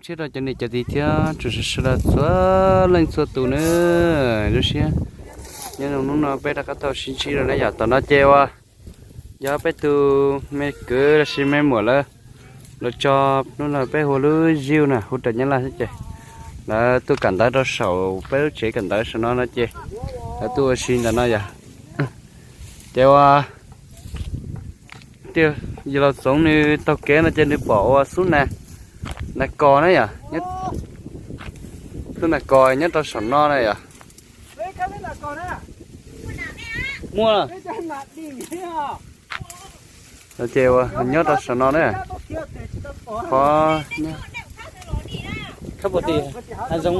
Thiab rau cov niam cov txiv thiab tsoom sawv daws txhua leej txhua tus nawb, zoo siab nyob zoo hnub no peb rov qab tau sib ntsib rau na yom. Tom no ces uas yog peb tus me kwv los sis me muam lawv los tso hnub no peb hu lub Ziu na, hu raws Nyab Laj xwb ces lawv tuaj kawm ntawv rau saum peb lub tsev kawm ntawv saum no no ces lawv tuaj ua si ntawm no yom. Ces uas yog Laus Txoov nws taug kev no ces nws pom ua xub nas, nas kos na yom, xub nas kos nyob rau saum no na yom. Muaj ces uas nyob rau saum no na. Qhov khab pua tim hav zoov no.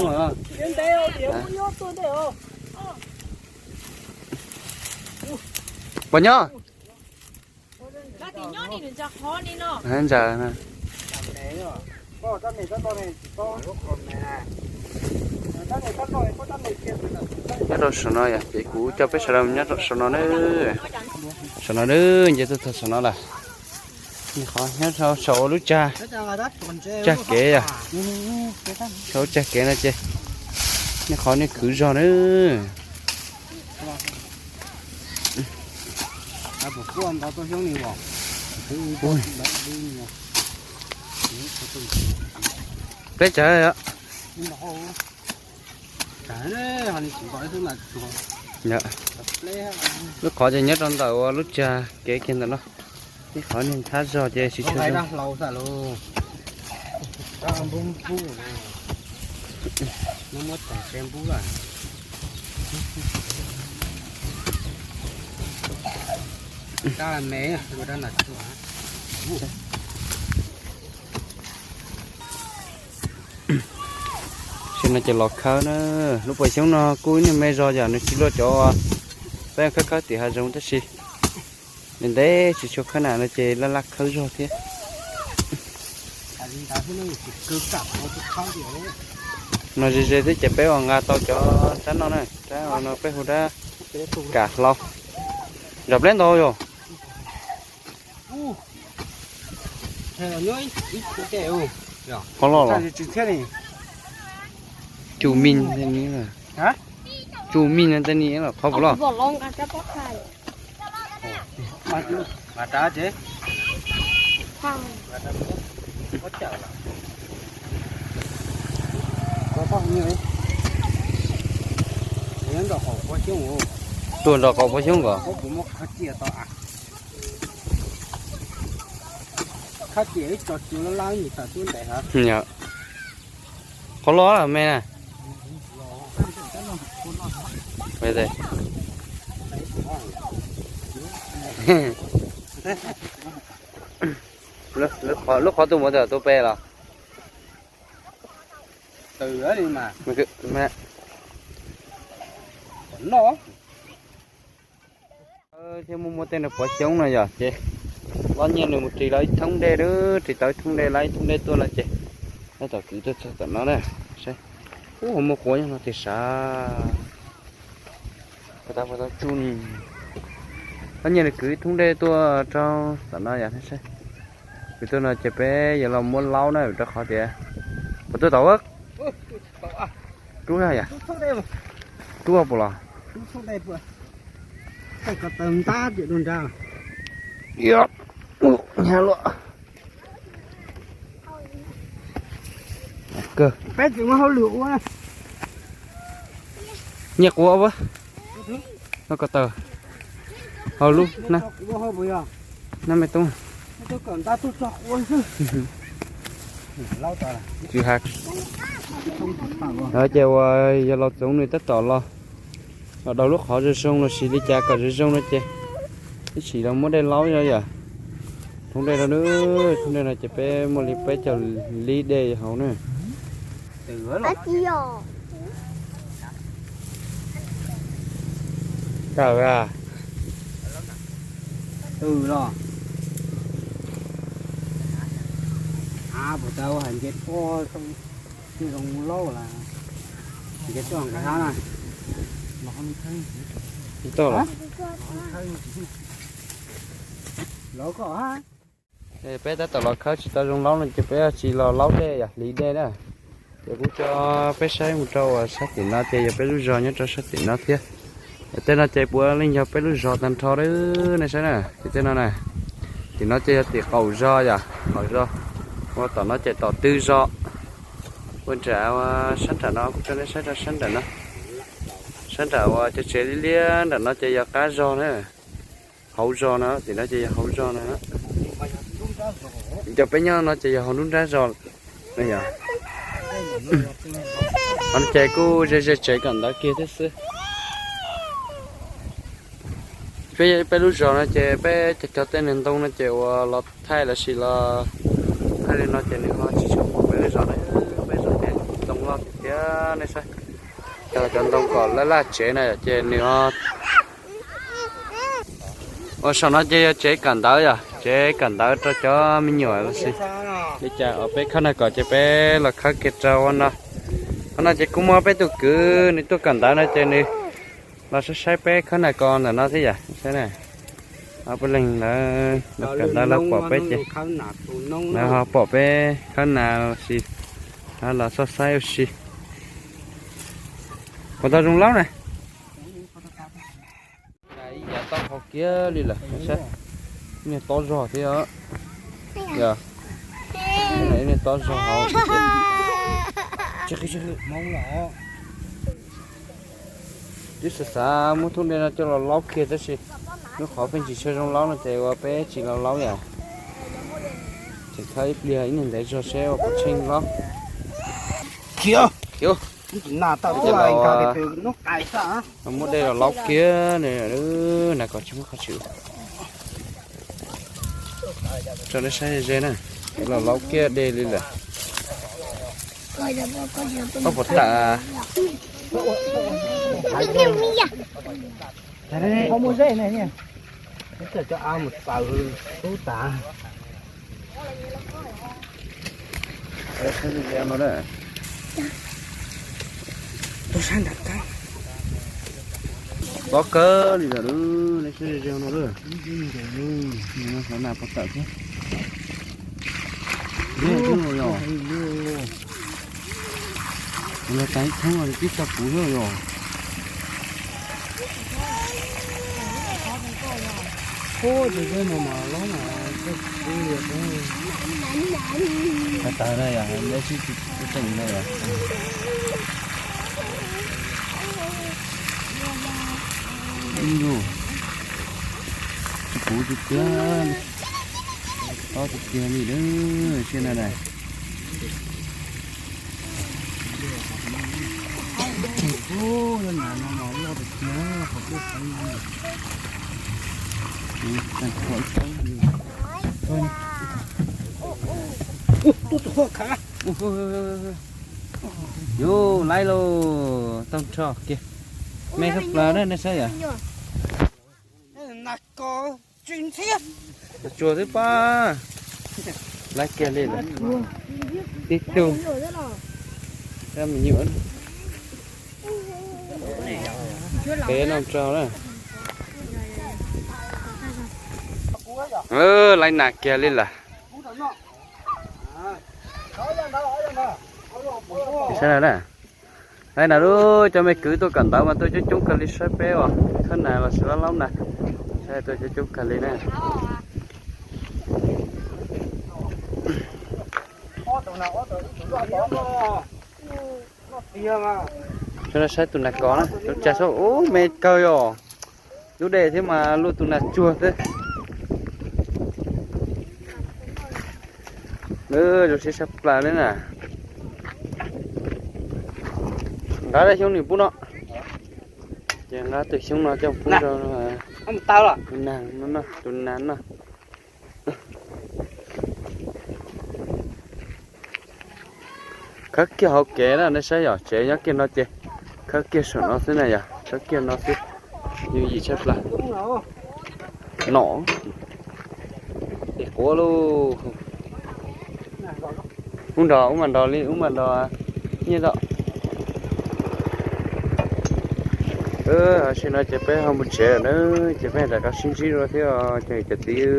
Puas nyob? Ntsaws na. Nyob rau saum no yom, ces kuv coj peb sawv daws nyob rau saum no na. Saum no na, nce tuaj txog saum no lawm. Nyob rau saum lub tsag, tsag kev yom. Saum lub tsag kev no ces nej qhov nej khwv zog na. Peb tsawg yom? Lub qhov ces nyob rau ntawm ua lub tsag kev kiag ntawm no. Ib qhov niag nthab zog ces tsis tshua zoo. Tam no ces los khawb na, lub pas xyoob no kuj ib niag me zog yom, nws tsis luaj cov peb khawb khawb tim hav zoov tab sis ntev ntev tsis tshua khawb nas no ces laj laj khawb zog thiab. No ze ze thiab ces peb ua nqa tau cov rab no na, rab no peb hu rab kam hlau. Zom pleb ntau yom. Qhov loj los. Cu mij, cu mij no tej ni los qhov puas loj. Tuaj nrog qaum pob xyoob kom. Qhov loj me na. Lub qhov tuaj mus twb tuaj pem los. Thiab muaj muaj tej nws pov xyoob no yom, ces los nyiag nws mus ris los ib thoob dej lawm, ris tau ib thoob dej los ib thoob dej tuaj no ces tab tom kwv tuaj txog tom no na. Ub, muaj quav nyob no tiag sav. Puas tau, puas tau tsuj ni. Los nyiag nws kwv ib thoob dej tuaj rau tom no yom. Kwv tuaj no ces peb yuav los muab laub na, rau qhov tias puas tuaj tau. Rub yom, rub puas los. Nyiag quav ua ko taw hauv lub na me tub. Tsis hais, ces uas yog Laus Txoov nws tab tom los, los daus lub qhov zoo zoo los sis li cas kom zoo zoo no ces ib sim los muab dej laub yom. Thoob dej no, thoob dej no ces peb muaj li peb caug lib dej hauv na. Tawm a. Tw los. A, puas tau hais nce tuaj, tsis zoo lauj las. Nce tuaj nqis hab na. Tsis tau los. Los koj hab. Peb tab tom los khawb tsis tau zoo laub no ces peb tsis los laub dej yom, hliv dej na. Ces kuv coj peb saib mus rau uas sab tim no ces yog peb lub zos nyob rau sab tim no thiab. Tej no ces puav leej yog peb lub zos tag nrho lawm nej saib na, tim tej no na. Tim no ces yog tim qaum zos yom, qaum zos. Ua tom no ces tom tw zos. Ua nram sab nram no, kuv coj nej saib rau sab nram no. Sab nram uas cov tsev liab liab nram no ces yog qab zos na. Hauv zos no, tim no ces yog hauv zos no. Cov peb nyob no ces yog hauv nruab nrab zos. Yog, ces kuj ze ze tsev kawm ntawv kiag thiab xwb. Peb, peb lub zos no ces peb cov, cov tej niag ntoo no ces uas los thaij los sis los thaij li no ces nws ho tsis tshua pom peb lub zos na. Peb zos tias ntoo loj tiag tiag nej saib. Cov, cov ntoo kom laj laj tsev na ces nws ho. Uas saum no ces yog tsev kawm ntawv yom, tsev kawm ntawv rau cov me nyuam los sis li cas uas peb khawb nas kom ces peb los khawb kiag rau no. Qhov no ces kuj muaj peb tus kwv nws tuaj kawm ntawv no ces nws los saib saib peb khawb nas kos ntawm no thiab yom. Saib na, ob peb leeg lawv los kawm ntawv lawv pom peb ces lawv ho pom peb khawb nas los sis los xauj xaib ua si. Puas tau zoo laub na? Ib yav taub hau kiag li lawm, niag tob zog thiab. Yog, niag tob zog hauv. Twb xav xav muab thoob dej no coj los laub kiag tab sis lub qhov pheej tsis tshua zoo laub no ces ua peb tsis los laub yom. Ces khawb ib pliag ib niag ntev zog seb ua puas tsheej laub. Khiv, muab dej los laub kiag, nas kos tsis muaj qhov tseem tso nej saib ze na. Los laub kiag dej li lawm. Ob puas tawm. Tob kawg li lawm, nej saib ze no lawm. Xyov nas puas tawm thiab. Yog, los tas ib thoob twb tso kuv thiab yog. Ub, ces tej no mas lob mas, tas na yog, neb sib tsis teem na yog. Ib lub, tsis puv tiag tiag, tob tiag tiag li lawm siab na na. Yus laib lauj, tau nrho kiag. Me tshaj plaws na nej saib yom. Tsuag xwb pab. Laib kiag li lawm. Tib tug. Me nyuam. Peb no tso na. Laib nas kiag li lawm. Saib na, laib nas lub, cov me kwv tuaj kawm ntawv mas tuaj coob coob kawg li saib peb os, khawb nas los sis laub laub nas, saib tuaj coob coob kawg li na. Saib tus nas kos na, tus cas xwb ub me kawg yom. Lub dej thiab mas luaj tus nas tsuag xwb. Zoo siab tshaj plaws li na. Nqa lub xyoob nws pub no. Ces nqa tus xyoob no coj pub rau tus nas no. Khawb kiag hauv kev na nej saib yom, tsev nyob kiag no ces khawb kiag saum no xwb na yom, khawb kiag no xwb. Yooj yim tshaj plaws. Nom, es quav lauj. Ub nrog ub mas nrog li ub mas nrog nyiaj tau. Tam sim no ces peb ho mus tsev lawm na, ces peb rov qab sib ntsib dua thiab os cov niam cov txiv.